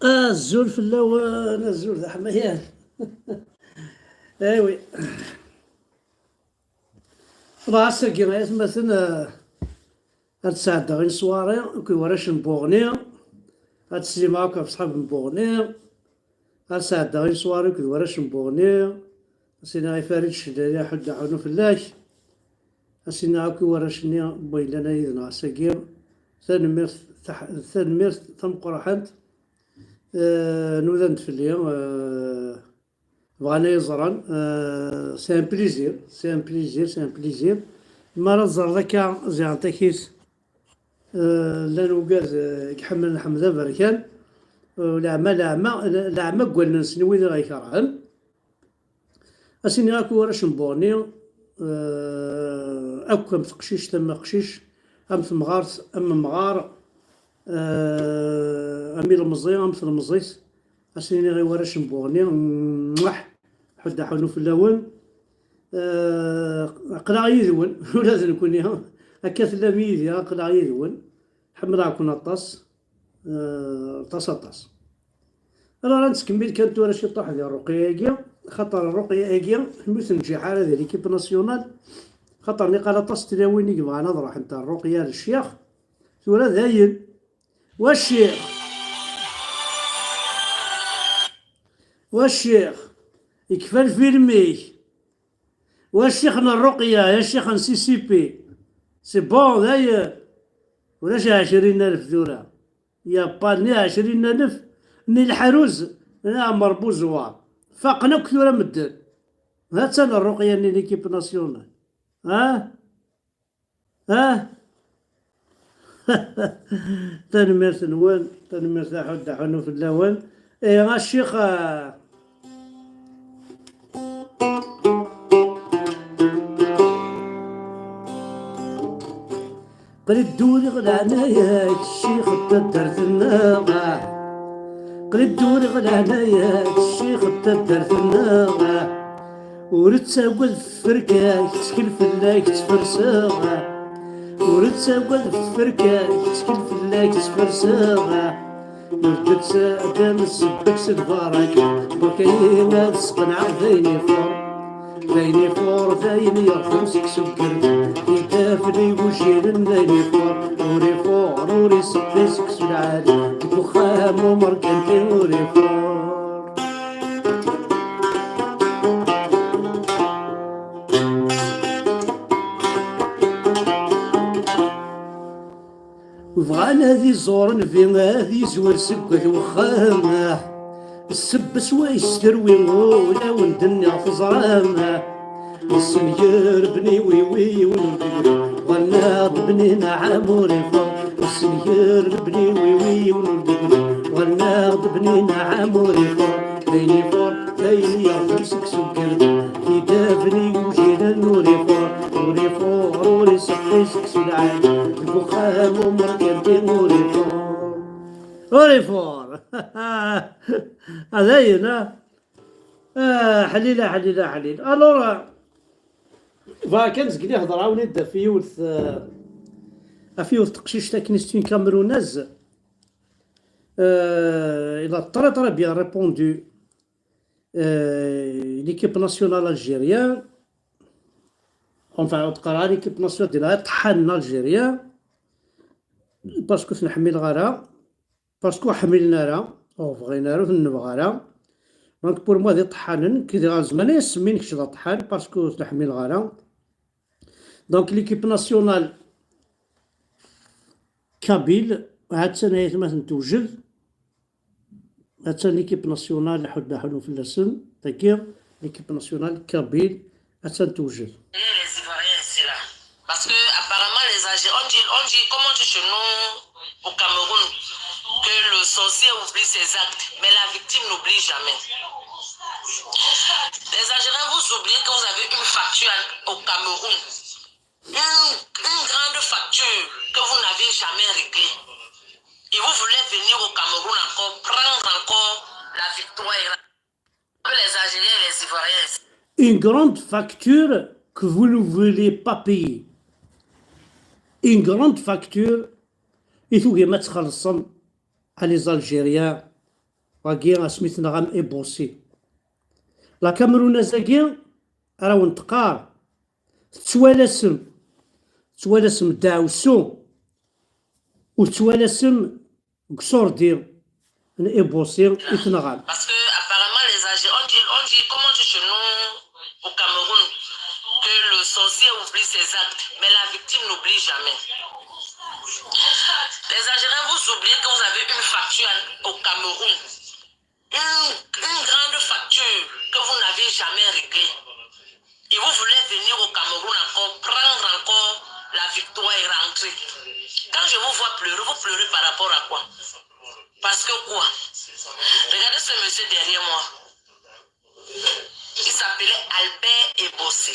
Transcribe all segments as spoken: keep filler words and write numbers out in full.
Azul fell-awen, azul d aḥmayan. Awi. Xlaṣ, ass-agi ay atmaten, eh, ad sɛeddaɣ i neswari akked warrac n Buɣni. Ad slimeɣ akk ɣef ṣṣḥab n Buɣni. Ad sɛeddaɣ i neswari akked warrac n Buɣni. Ad s-iniɣ i Farid Cellali, aḥuddu aḥunu fell-ak. Ad s-iniɣ akk i warrac-nni n wayen yellan yid-neɣ ass-agi. Tanemmirt taḥ-, tanemmirt tameqqrant. Eh, nudan-d fell-i, eh, bɣan ad iyi-ẓren. Eh, c'est un plaisir, c'est un plaisir, c'est un plaisir. Mi ara tẓerreḍ akka ziɣen takit, eh, llan ugad, eh, i iḥemmlen Ḥmed Aberkan, eh, leɛma, leɛma, leɛma deg wallen-nsen i wid i ɣ-ikerhen. Ad s-iniɣ akk i warrac n Buɣni, eh, akk am teqcict, am aqcic, am temɣart, am umɣar, eh, am ilemẓi, am tlemẓit. Ad s-iniɣ i warrac n Buɣni, mmuḥ, ḥuddu aḥunu fell-awen. Eh, aql-aɣ yid-wen, ula d nekkni. Akka tellam yid-i, aql-aɣ yid-wen. Ḥemmleɣ-ken aṭas. Eh, aṭas, aṭas. Alors, ad nettkemmil kan tura ciṭuḥ di ṛṛuqya-agi, xaṭer ṛṛuqya-agi, mi ur tenǧiḥ ara di l'équipe nationale, xaṭer niqal aṭas n tlawin i yebɣan ad ruḥent ar ṛṛuqya ar ccix. Tura dayen, wa ccix, wa ccix, ikfa lfilm-ik, wa ccix n ṛṛuqya, ya ccix n C C P, c'est bon, dayen, ulac ɛecrin alef tura. Yapani ɛecrin alef n leḥruz n Ɛmer Buzwar. Faqen akk tura medden. Ha-tt-an ṛṛuqya-nni n l'équipe nationale. Ah? Ah? Tanemmirt-nwen, tanemmirt a ḥuddu aḥunu fell-awen. Eh, a ccix, ah, Qli-d uriɣ leɛnaya-k, ccix n taddart-nneɣ. Qli-d uriɣ leɛnaya-k, ccix n taddart-nneɣ. Ur ttagad ɣef tferka-k, ttkel fell-ak ttferseɣ. Ur ttagad ɣef tferka-k, ttkel fell-ak ttferseɣ. Ur d-ttadam ssebba-k s lbaraka, berka-yi ad sqenɛeɣ d ayen ifuṛ. D ayen ifuṛ, d ayen yerxem seg sugger, idafel igujilen d ayen ifuṛ. Ur ifuṛ, ur iseqqi seksu lɛali, deg uxxam umerkanti ur ifuṛ. Bɣan ad iẓur nnbi, ad izwer seg wat wexxam. Ssebba s wayes terwi, ur awen-d-nniɣ teẓram. Yessenger bni wiwi, yiwen ur d-gri, ɣannaɣ-d bni nɛam ur ifuṛ. Yessenger bni wiwi, yiwen ur d-gri, ɣannaɣ-d bni nɛam ur ifuṛ. D ayen ifuṛ, d ayen yerxem seg sugger, idafel igujilen ur ifuṛ. Ur ifuṛ, ur iseqqi seksu lɛali, deg uxxam umerkanti ur ifuṛ. Ur ifuṛ. A dayen, ah. Ah, ḥlil, a ḥlil, a ḥlil. Alors, ah, bɣiɣ kan zgel ihder-awen-id ɣef yiwet, ah, ɣef yiwet teqcict akken, c'est une Camerounaise. Euh, il a très, très bien répondu. Euh, l'équipe nationale algérienne, enfin, ur teqqar ara l'équipe nationale, d la ṭṭḥan algérien, parce que ur ten-ḥmileɣ ara, parce que ur ḥmilen ara, ur bɣin ara, ur ten-nebɣi ara. Donc, pour moi, d iṭeḥḥanen, nekk diɣ ar zzman-a yessemmin kečč d aṭeḥḥan, parce que ur ten-ḥmileɣ ara. Donc, l'équipe nationale kabyle, ha-tt-an ay atmaten tewjed. Ha-tt-an l'équipe nationale, ḥuddu aḥunu fell-asen, tagi, l'équipe nationale kabyle, ha-tt-an tewjed. Les Ivoiriens ici là. Parce que apparemment les Algériens, on dit, on dit, comme on dit chez nous au Cameroun, que le sorcier oublie ses actes, mais la victime n'oublie jamais. Les Algériens, vous oubliez que vous avez une facture au Cameroun. Une, une grande facture que vous n'avez jamais réglée. Et vous voulez venir au Cameroun encore, prendre encore la victoire et les Algériens et les Ivoiriens. Une grande facture que vous ne voulez pas payer. Une grande facture i tugim ad txellṣem à les Algériens Agi asmi tenɣam Ebossé. La Camerounaise-agi ara wen-teqqar, tettwalasem, tettwalasem ddeɛwessu, ur tettwalasem deg usurdi n Ebossé i tenɣam. Parce que apparemment les Algériens, on dit, on dit, comme on dit chez nous au Cameroun, que le sorcier oublie ses actes, mais la victime n'oublie jamais. Les Algériens, vous oubliez que vous avez une facture au Cameroun, une, une grande facture que vous n'avez jamais réglée. Et vous voulez venir au Cameroun encore, prendre encore la victoire et rentrer. Quand je vous vois pleurer, vous pleurez par rapport à quoi? Parce que quoi? Regardez ce monsieur derrière moi. Il s'appelait Albert Ebossé.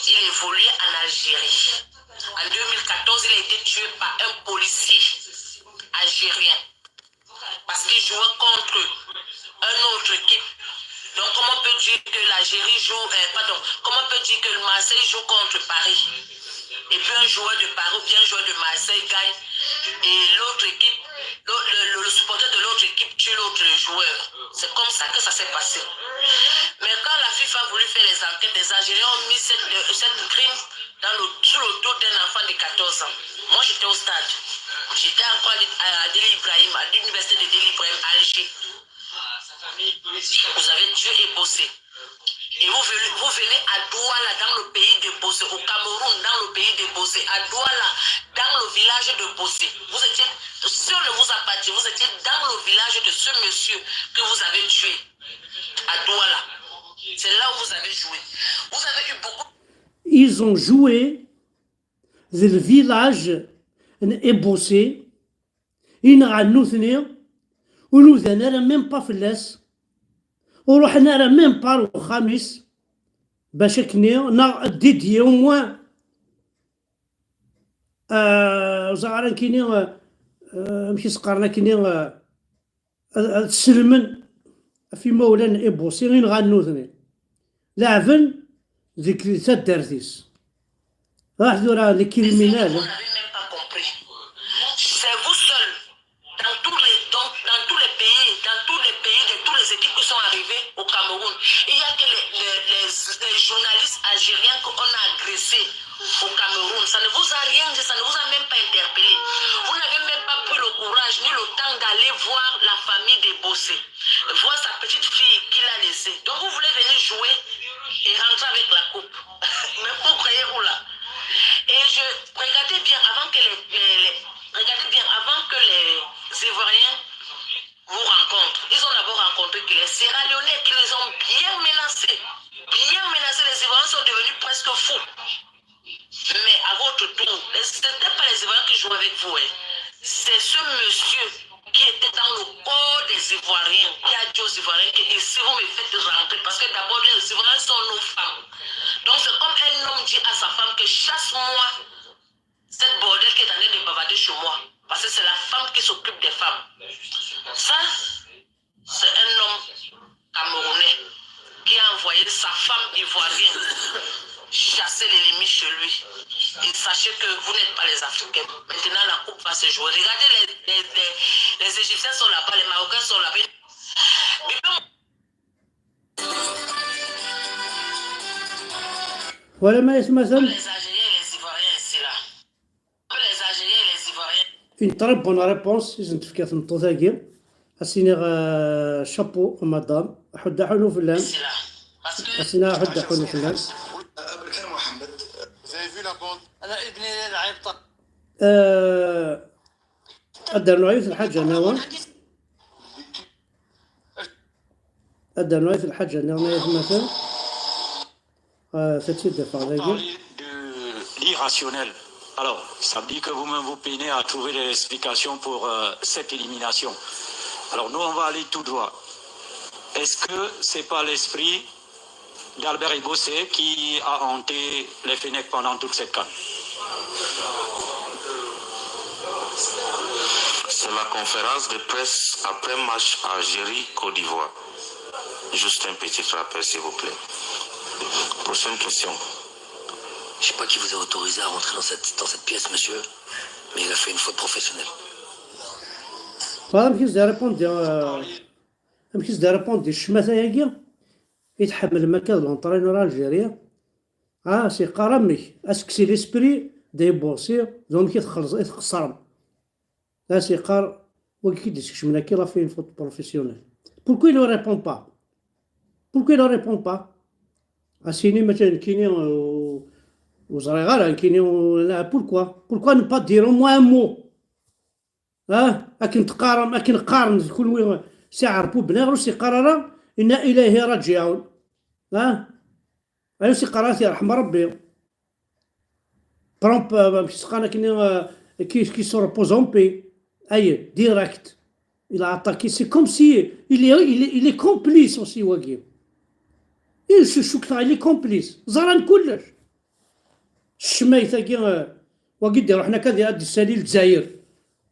Il évoluait en Algérie. En deux mille quatorze, il a été tué par un policier algérien parce qu'il jouait contre une autre équipe. Donc, comment on peut dire que l'Algérie joue, euh, pardon, comment on peut dire que le Marseille joue contre Paris? Et puis un joueur de Paris ou bien un joueur de Marseille gagne et l'autre équipe, le, le- le- le supporter de l'autre équipe tue l'autre joueur. C'est comme ça que ça s'est passé. Mais quand la FIFA a voulu faire les enquêtes, les Algériens ont mis cette, euh, cette crime dans le, sous le dos d'un enfant de quatorze ans. Moi, j'étais au stade. J'étais encore à l'I- à Délé Ibrahim, à l'université de Délé Ibrahim, à Alger. Vous avez tué Ebossé. Et vous venez, vous venez à Douala, dans le pays d'Ebossé, au Cameroun, dans le pays d'Ebossé, à Douala, dans le village d'Ebossé. Vous étiez, si on ne vous a pas dit, vous étiez dans le village de ce monsieur que vous avez tué, à Douala. C'est là où vous avez joué. Vous avez eu beaucoup Ils ont joué dans le village n Ebossé, i nɣan nutni, ur nudan ara même pas fell-as, ur ruḥen ara même pas ar uxxam-is, bac akken neɣ Didier au moins, euh, ur ẓriɣ ara nekkini, euh, euh, amek i s-qqaren akkenni, euh, ad ad sellmen ɣef imawlan n Ebossé i nɣan nutni. Leɛben deg taddart-is. Raḥ tura les criminels. Vous n'avez même pas compris. C'est vous seul. Dans tous les, donc, dans tous les pays, dans tous les pays, de tous les équipes qui sont arrivées au Cameroun, il n'y a que les, les- les- les journalistes algériens qu'on a agressés au Cameroun. Ça ne vous a rien dit, ça ne vous a même pas interpellé. Vous n'avez même pas pris le courage ni le temps d'aller voir la famille d'Ebossé, voir sa petite fille qu'il a laissée. Donc vous voulez venir jouer et rentrer avec la coupe. Mais vous croyez où là? Et je regardez bien avant que les, les- les- regardez bien avant que les Ivoiriens vous rencontrent. Ils ont d'abord rencontré qui? Les Sierra Leonais qui les ont bien menacés. Bien menacés, les Ivoiriens sont devenus presque fous. Mais à votre tour, les- ce n'étaient pas les Ivoiriens qui jouaient avec vous, hein. C'est ce monsieur qui était dans le corps des Ivoiriens, qui a dit aux Ivoiriens que ici vous me faites rentrer, parce que d'abord les Ivoiriens sont nos femmes. Donc c'est comme un homme dit à sa femme que chasse-moi cette bordel qui est en train de bavarder chez moi, parce que c'est la femme qui s'occupe des femmes. Ça, c'est un homme camerounais qui a envoyé sa femme ivoirienne chasser l'ennemi chez lui. Et sachez que vous n'êtes pas les Africains. Maintenant, la coupe va se jouer. Regardez, les, les, les- les Égyptiens sont là-bas, les Marocains sont là-bas. Voilà ma yasmaten. Les Algériens et les Ivoiriens ici là. Les Algériens et les Ivoiriens. Une très bonne réponse i s-n-tefka tmeṭṭut-agi. Ad s-iniɣ, euh, chapeau, madame. Ḥudd aḥunu fell-am. Ici là. Parce que Ad s-iniɣ ḥudd aḥunu fell-am. Vous avez vu la bande? انا ابني لعيب طاير. Euh, ad d-rnuɣ yiwet lḥaǧa nniḍen. Ad d-rnuɣ yiwet lḥaǧa nniḍen ay atmaten. Euh, ad tt-id-afeɣ dagi. Parler de l'irrationnel. Alors, ça veut dire que vous-même vous peinez à trouver des explications pour euh, cette élimination. Alors nous, on va aller tout droit. Est-ce que c'est pas l'esprit d'Albert Ebossé qui a hanté les Fennecs pendant toute cette CAN? C'est la conférence de presse après match Algérie-Côte d'Ivoire. Juste un petit rappel, s'il vous plaît. Prochaine question. Je sais pas qui vous a autorisé à rentrer dans cette, dans cette pièce, monsieur, mais il a fait une faute professionnelle. Voilà, monsieur, j'ai répondu, euh, Amek i s-d-répondre di ccmata-agi i tḥemmlem akka d l'entraîneur algérien? Ah, s-yeqqar amek, est-ce que c'est l'esprit des bossés, d wamek i txelṣ-, i txeṣrem. Ah, s-yeqqar, wagi i d-iskecmen akka la fin foot professionnel. Pourquoi il ne répond pas? Pourquoi il ne répond pas? Asini mačči nekkini, euh, ur ẓriɣ ara, nekkini, euh, pourquoi? Pourquoi ne pas dire au moins un mot? Ah, akken teqqarem, akken qqaren d kunwi si Ɛerpub, neɣ ur s-yeqqar ara inna ilayhi raǧiɛun. Ah, ayen ur s-yeqqar ara, yerḥem Rebbi. Trump, euh, amek s-qqaren akken, euh, qui, qui se repose en paix. Aye, direct. Il a attaqué, c'est comme si il est, il est, il est complice aussi, wagi. I c-, cukkeɣ il est complice. Ẓran kullec. Ccmayt-agi, euh, wagi d-iruḥen akka di, ad d-issali Lezzayer.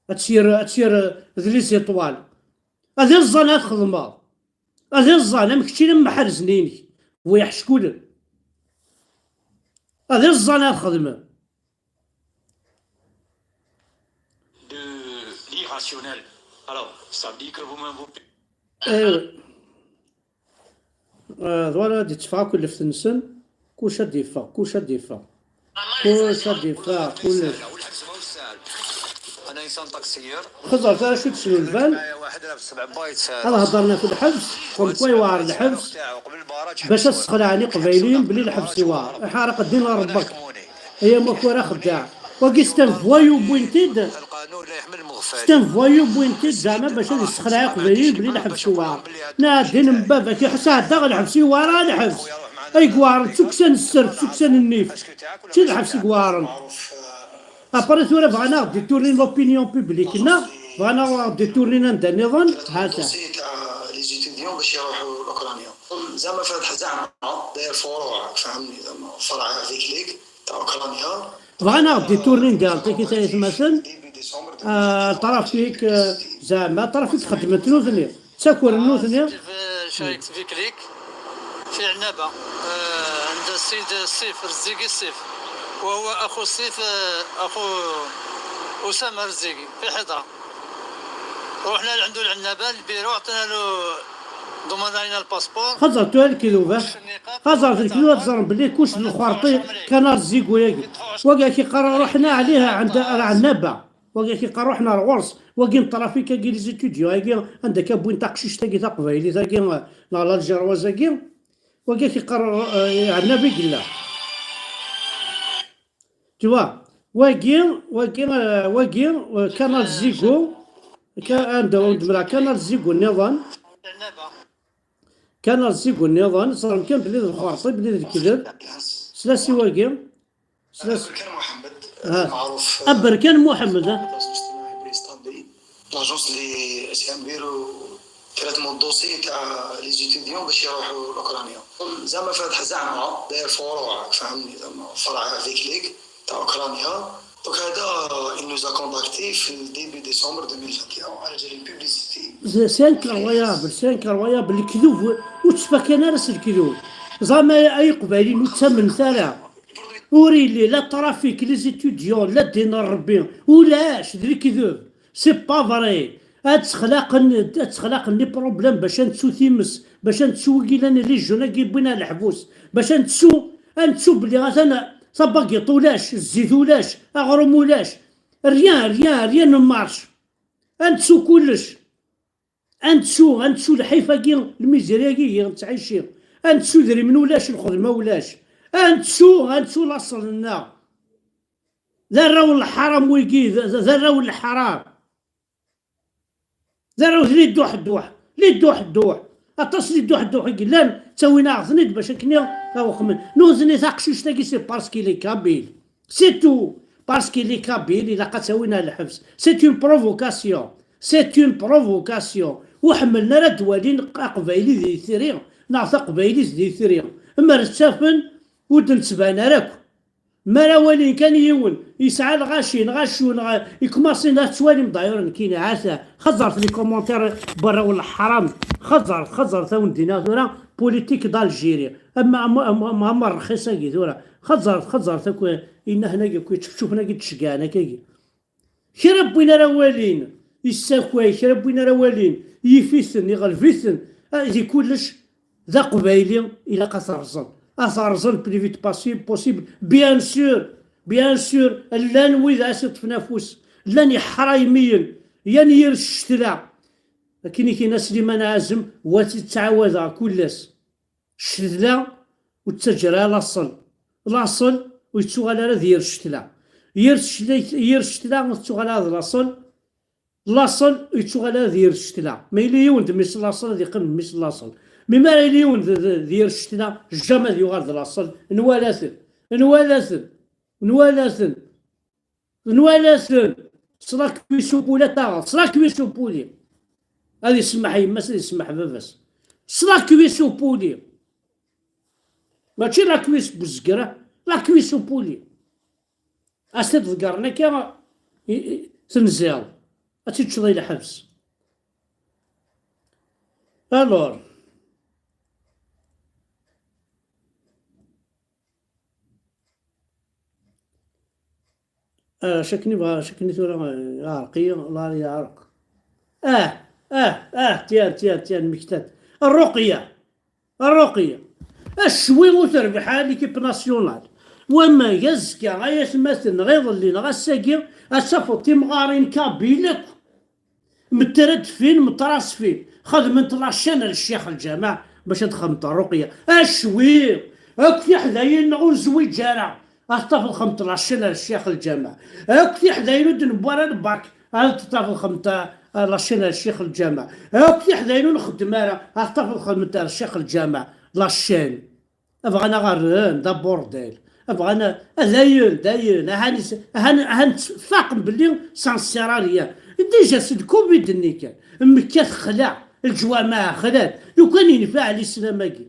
Ad tt-yerr, ad tt-yerr, euh, d les étoiles. Ad iẓẓan ad xedmeɣ. Ad iẓẓan am keččini am meḥreznin-ik. Bu yeḥeckulen. Ad iẓẓan ad xedmen. De l'irrationnel. Alors, ça veut dire que vous-même, vous... Eh, euh, voilà, d-itteffeɣ akk lleft-nsen. Kullec ad d-yeffeɣ, kullec ad d-yeffeɣ. Kullec ad d-yeffeɣ, kullec. Xeẓret ara acu d-slulban. Ad heddren ɣef lḥebs, comme quoi yewɛer lḥebs, bac ad sexlaɛen iqbayliyen belli lḥebs yewɛer. Iḥaraq ddin ɣer Rebbi. Ay amakar axeddaɛ. Wagi c'est un voyou wwin-t-id. C'est un voyou wwin-t-id zeɛma bac ad yessexleɛ iqbayliyen belli lḥebs yewɛer. Neɛdin n baba-k, iḥess ɛeddaɣ lḥebs yewɛer, ah, lḥebs. Ay yewɛren d tukksa n sser, d tukksa n nnif. Mačči d lḥebs i yewɛren. Après tura bɣan ad ɣ-détournin l'opinion publique, neɣ bɣan ad ɣ-détournin anda nniḍen, ha-t-a. Les étudiants باش يروحوا لأوكرانيا. زعما فاتح زعما داير فروع، فهمني، زعما فرع هذيك ليك تاع أوكرانيا. Bɣan ad ɣ-détournin diɣen takit ay atmaten. Ah, trafic, ah, zeɛma trafic xeddmen-t nutni. Ttaker nutni. شركة فيكليك في عنابة. آه، عند السيد السيف، الرزيقي السيف، وهو أخو السيف، آه، أخو أسامة الرزيقي في حضرة. رحنا لعندو العنابة، البيرو، عطينا له، دوموند علينا الباسبور. Xeẓret tura lekdub, ah. Xeẓret lekdub, ad ẓren belli kullec d lxerṭi, كنار الزيكو-yagi. Wagi ad k-yeqqar ruḥna عليها عند العنابة. Wagi ad k-yeqqar ruḥna ar ɣur-s. Wagi n trafic-agi, les étudiants-agi, anda akka wwin taqcict-agi taqbaylit-agi, neɣ l'algéroise-agi. Wagi ad k-yeqqar, eh, Ɛennab i yella. Tu vois, wagi, wagi, eh, wagi, eh, كنار الزيكو, ka-, anda ur d-mleɣ, كنار الزيكو nniḍen. كنار الزيكو nniḍen, ẓrem kan belli d lxerṭi, belli d lekdeb. Slas i wagi. Slas. Aberkan Muḥemmed, ah, المعروف، ah, Aberkan Muḥemmed, ah. L'agence الاجتماعي بإسطنبول. L'agence اللي اسمها نديرو traitement de dossier تاع les étudiants باش يروحوا لأوكرانيا. زعما فاتح زعما داير فروع، فهمني، زعما فرع هذيك ليك تاع أوكرانيا. Donc هذا il nous a contacté في début décembre deux mille vingt et un على جال une publicité. C'est incroyable, c'est incroyable. Lekdub ur ttfakkan ara s lekdub. Ẓama ay iqbayliyen ur ttamnen ara. Ur illi la trafic, les étudiants, la ddin n Rebbi. Ulac, d lekdeb. C'est pas vrai. Ad ttexlaqen, ad ttexlaqen les problèmes bac ad nettu times, bac ad nettu wigi llan les jeunes-agi wwin ar leḥbus, bac ad nettu, ad nettu belli atan tabagiṭ ulac, zzit ulac, aɣrum ulac. Rien, rien, rien ne marche. Ad nettu kullec. Ad nettu, ad nettu lḥif-agi, lmizri-agi i nettɛici. Ad nettu idrimen ulac, lxedma ulac. Ad nettu, ad nettu laṣel-nneɣ. D arraw n leḥram wigi, d, d, d arraw n leḥram. D arraw d les duḥ duḥ, les duḥ duḥ. Aṭas les duḥ duḥ i yellan, ttawin-aɣ-ten-id bac akken ad uxmen. Nutni taqcict-agi c'est parce qu'il est kabyle. C'est tout. Parce qu'il est kabyle, ilaq ad tt-awin ar lḥebs. C'est une provocation. C'est une provocation. Ur ḥemmlen ara ad walin aqbayli di yitri, neɣ taqbaylit di yitri. Mer ttafen, ur d-nettban ara akk. Mi ara walin kan yiwen yesɛa lɣaci, neɣ acu, neɣ ikmaṣin, ad ttwalim d'ailleurs nekkini, ata, xeẓẓret les commentaires n warraw n leḥram, xeẓẓret, xeẓẓret, a wen-d-iniɣ tura, politique d'Algérie. Ama, ama, ama, ama rxis-agi tura. Xeẓẓret, xeẓẓret akk, inna-hen-agi akk, ičefčufen-agi, d-ceggɛen akkagi. Kra n win ara walin, yessakay, kra n win ara walin, yif-iten, iɣleb-iten, Ah, di kullec, d aqbayli, ilaq ad t-rẓen. Ad t-rẓen plus vite possi-, possible. Bien sûr, bien sûr, llan wid ara s-iṭṭfen afus, llan iḥraymiyen, yan yir ccetla. Akken i k-yenna Sliman Ɛazem, wa t-ttɛawadeɣ kul ass. Ccetla ur tettaǧǧa ara laṣel. Laṣel ur yettuɣal ara d yir ccetla. Yir ccetla, yir ccetla ur tettuɣal ara d laṣel. Laṣel ur yettuɣal ara d yir ccetla. Ma yella yiwen d mmi-s n laṣel, ad yeqqim d mmi-s n laṣel. Mi ma ara yili yiwen d, d, d yir ccetla, jamais ad yuɣal d laṣel. Nwala-ten. Nwala-ten. Nwala-ten. Nwala-ten. S la cuisse au poulet taɣeḍ. S la cuisse au poulet. Ad isemmeḥ yemma-s, ad isemmeḥ baba-s. S la cuisse au poulet. Mačči la cuisse n uzger, la cuisse au poulet. Ad s-t-id-ḍeggren akka, i, i, tenziḍ. Ad tt-teččeḍ i lḥebs. Alors, ah, acu akken i bɣa, acu akken i tura, eh, iɛreq-iyi, Allah yeɛreq. Ah, ah, ah, tiens, tiens, tiens, lmektat. Rruqya. Rruqya. Acwi ur terbiḥ ara l'équipe nationale. Wamma azekka, ay atmaten, neɣ iḍelli, neɣ ass-agi, ad tafeḍ timɣarin kabil akk. Metradfin, metrasfin. Xedment la chaîne ar Ccix Lǧameɛ bac ad xedment rruqya. Acwi! Akk tiḥdayin neɣ ur nzewwiǧ ara. Ad tafeḍ xedment la chaîne ar Ccix Lǧameɛ. Akk tiḥdayin ur d-newwi ara lbak. Ad tafeḍ xedment, ah, la chaîne ar Ccix Lǧameɛ. Akk tiḥdayin ur nxeddem ara. Ad tafeḍ xedment ar Ccix Lǧameɛ. La chaîne. Bɣan ad aɣ-rren d aburdel. Bɣan a-, a dayen, dayen, ahan is-, ahan, ahan ttfaqen belli ça ne sert à rien. Déjà, c'est le covid-nni kan. Mekka texla, leǧwameɛ xlan. Lukan yenfeɛ lislam-agi.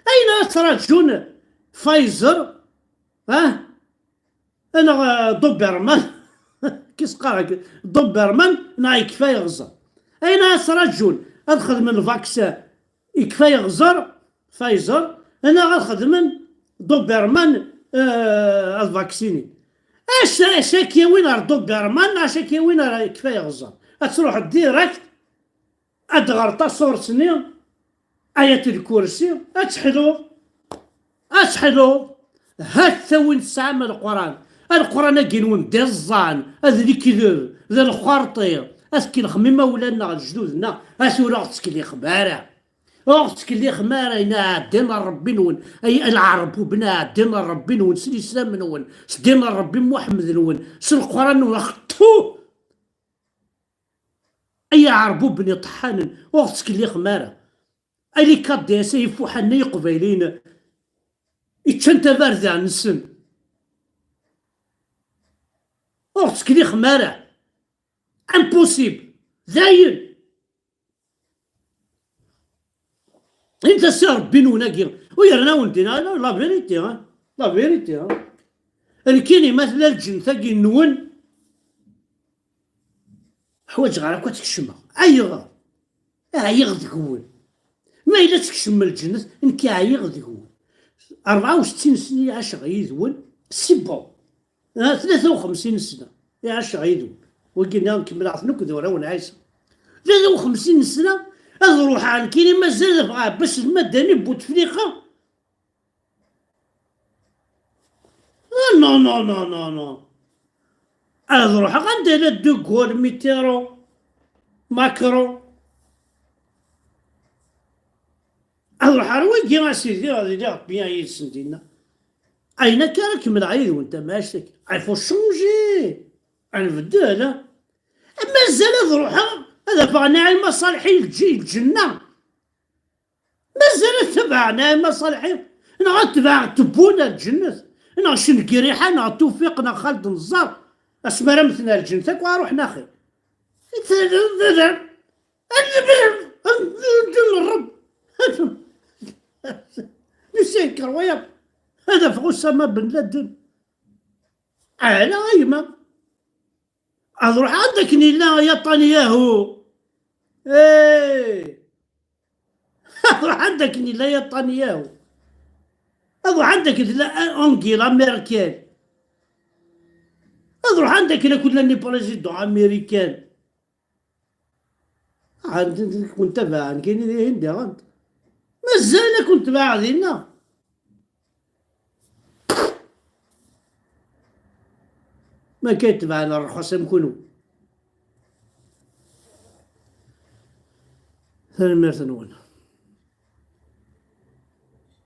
Ayen ara ttraǧun Pfizer, ah, neɣ, eh, Doberman, kis qqareɣ Doberman, neɣ yekfa yeɣẓer. Ayen ara ttraǧun ad xedmen lvaksin, yekfa yeɣẓer, Pfizer, neɣ ad xedmen Doberman, eh, ad vaksinin. Acu, acu ak-yawin ar Doberman, acu ak-yawin ar yekfa yeɣẓer? Ad truḥeḍ direct, ad d-ɣreḍ taṣurt-nni, Ayat Lkursi, ad teḥluḍ, ad teḥluḍ. Ha-t-a win tesɛam Leqran. Leqran-agi-nwen d iẓẓan, d lekdeb, d lxerṭi. Ad tkellxem imawlan-nneɣ, lejdud-nneɣ, a tura ur ɣ-tettkellixem ara. Ur ɣ-tettkellixem ara, ayen ɛeddan ar Rebbi-nwen, ay lɛerbuben ɛeddan ar Rebbi-nwen, s lislam-nwen, s ddin n Rebbi Muḥemmed-nwen, s Leqran-nwen, axeṭṭu! Ay iɛerbuben iṭeḥḥanen, ur ɣ-tettkellixem ara. Ay les K D S, ay ifuḥanen, ay iqbayliyen, iččan tabarda-nsen. Ur ɣ-tettkellixem ara. Impossible. Dayen. Init-as i Rebbi-nwen-agi, u yerna-wen-d, la, la vérité, hein? La vérité, hein? Nekkini ma tella lǧennet-agi-nwen, ḥwaǧeɣ ara akk ad tt-kecmeɣ. Ayɣer? Ɛyiɣ deg-wen. Ma yella tkecmem lǧennet, nekk ɛyiɣ deg-wen. Rebɛa u settin sna i ɛaceɣ yid-wen, c'est bon. Ah, tlata u xemsin sna i ɛaceɣ yid-wen. Wagi nniḍen kemmleɣ-ten akk d warraw n Ɛisa. Tlata u xemsin sna ad ruḥeɣ nekkini mazal ad ffɣeɣ Ɛebbas Lmadani n Butefliqa. Ah, non, non, non, non, non. Ad ruḥeɣ anda yella De Gaulle, Mitterrand, Macron. Ad ruḥeɣ ar wagi, a sidi, ad iliɣ bien yid-sen dinna. Ayen akka ara kemmleɣ yid-wen tamɛact-agi. Il faut changer. Ad nbeddel, ha? Mazal ad ruḥeɣ ad afeɣ Naɛima Ṣaleḥ i lǧ-, i lǧenna. Mazal ad tebɛeɣ Naɛima Ṣaleḥ, neɣ ad tebɛeɣ Tebboune ar lǧennet, neɣ Cengiriḥa, neɣ Tufiq, neɣ Xaled Neẓẓar. Asmi ara mmten ar lǧennet akk ara ruḥen axir. Ad, ad, ad, ad, ad, Ṛebbi. Nusa yenker wayeḍ. Ad afeɣ Usama Ben Laden. Ala a gma. Ad ruḥeɣ anda akken yella Yaṭanyahu. Eh. Ad ruḥeɣ anda akken yella Yaṭanyahu. Ad ruḥeɣ anda akken tella Angela Merkel. Ad ruḥeɣ anda akken akk llan les présidents américains. Ad kun-tabaɛen kini dihin diɣen. Mazal ad kun-tbaɛeɣ dinna. Ma akka yetbaɛen rrxas am kunwi. Tanemmirt-nwen.